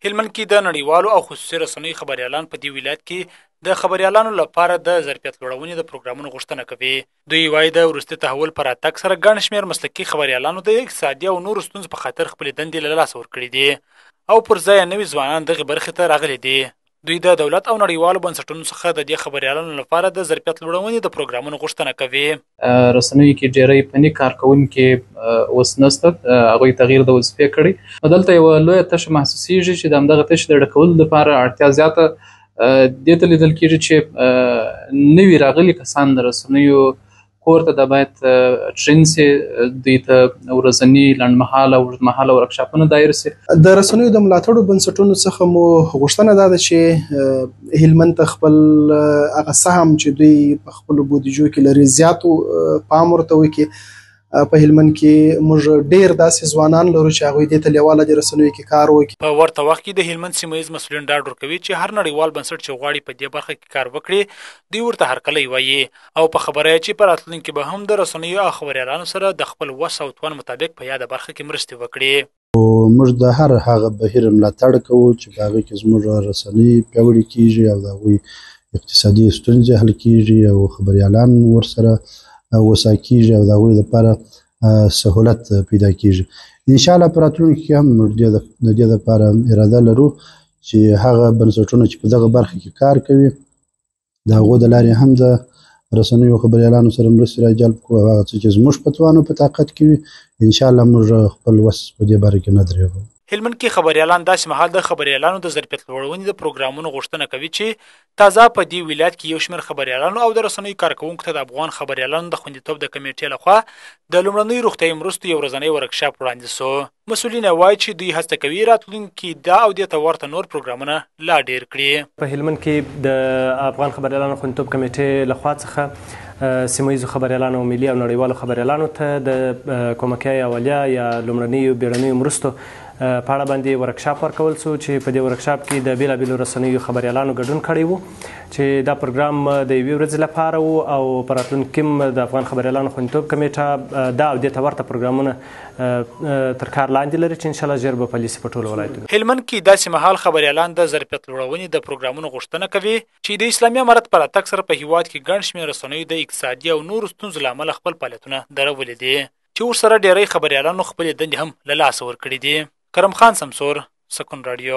هلمند کې د نړیوالو او خصوصي رسنیو خبریالان په دې ولایت کې د خبریالانو لپاره د ظرفیت لوړونې د پروګرامونو غوښتنه کوي. دوی وايي، د وروستي تحول په راتګ سره ګڼ شمېر مسلکي خبریالانو د اقتصادي او نورو ستونزو په خاطر خپلې دندې له لاسه ورکړې دي او پر ځای یې نوي ځوانان دغې برخې ته راغلي دي. دوی د دولت او نړیوالو بنسټونو څخه د دې خبریالانو لپاره د ظرفیت لوړونې د پروګرامونو غوښتنه کوي. رسنیو کې ډیری فني کارکوونکي اوس نشته، هغوی تغییر د وظیفې کړی، نو دلته یوه لویه تشه محسوسیږي چې د همدغه تشې د ډکولو لپاره اړتیا زیاته دې ته لیدل کیږي چې نوي راغلي کسان د رسنیو کور ته دا باید ټرین سي، دوی ته ورځني لنډمهاله او اوږدمهاله ورکشاپونه دایر سي. د رسنیو د ملاتړو بنسټونو څخه مو غوښتنه دا ده چې هلمند ته خپل هغه سهم چې دوی په خپلو بودیجو کې لري زیات پام ورته وکړي. په هلمند کې موږ ډیر داسې ځوانان لرو چې هغوی دې ته لېواله دي رسنیو کې کار وکړي. په ورته وخت کې د هلمند سیمه ییز مسؤلین ډاډ ورکوي چې هر نړیوال بنسټ چې غواړي په دې برخه کې کار وکړي دوی ورته هرکلی وایي او په خبره یې چې په راتلونکي کې به هم د رسنیو او خبریالانو سره د خپل وس او توان مطابق په یاده برخه کې مرستې وکړي. موږ د هر هغه بهیر ملاتړ کوو چې په هغه کې زموږ رسنۍ پیاوړې کېږي او د هغوی اقتصادي ستونزې حل کېږي او خبریالان ورسره وسا کېږي او د هغوی لپاره سهولت پیدا کېږي. ان شاء الله په راتلونکي کې هم موږ د دې لپاره اراده لرو چې هغه بنسټونه چې په دغه برخه کې کار کوي د هغو د لارې هم د رسنیو خبریالانو سره مرستې را جلب کړو او هغه څه چې زموږ په توان او په طاقت کې وي ان شاء الله موږ خپل وس په دې باره کې نه درېغو. هلمند کې خبریالان داسې مهال د خبریالانو د ظرفیت لوړونې د پروګرامونو غوښتنه کوي چې تازه په دې ولایت کې یو شمېر خبریالانو او د رسنیو کارکوونکو ته د افغان خبریالانو د خوندیتوب د کمېټې لخوا د لومړنیو روغتیايي مرستو یو ورځنی ورکشاپ وړاندې شو. مسؤلین وايي چې دوی هڅه کوي راتلونکي دا او دې ته ورته نور پروګرامونه لا ډېر کړي. په هلمند کې د افغان خبریالانو خوندیتوب کمېټې له خوا څخه سیمه ییزو خبریالانو او ملي او نړیوالو خبریالانو ته د کومکي اولیه یا لومړنیو بیړنیو مرستو په اړه باندې ورکشاپ ورکول سو چې په دې ورکشاپ کې د بیلابیلو رسنیو خبریالانو ګډون کړی وو چې دا پروګرام د یوې ورځې لپاره وو او په راتلونکي کې د افغان خبریالانو خوندیتوب کمېټه دا او دې ته ورته پروګرامونه تر کار لاندې لري چې ان شاء الله ژر به پلي شي په ټولو ولایتونو کې. هلمند کې داسې مهال خبریالان د ظرفیت لوړونې د پروګرامونو غوښتنه کوي چې د اسلامي امارت په راتګ سره په هیواد کې ګڼ شمېر رسنیو د اقتصادي او نورو ستونزو له امله خپل فعالیتونه درولي دي چې ورسره ډېری خبریالانو خپلې دندې هم له لاسه ورکړي دي. کرم خان سمسور، سکون راډیو.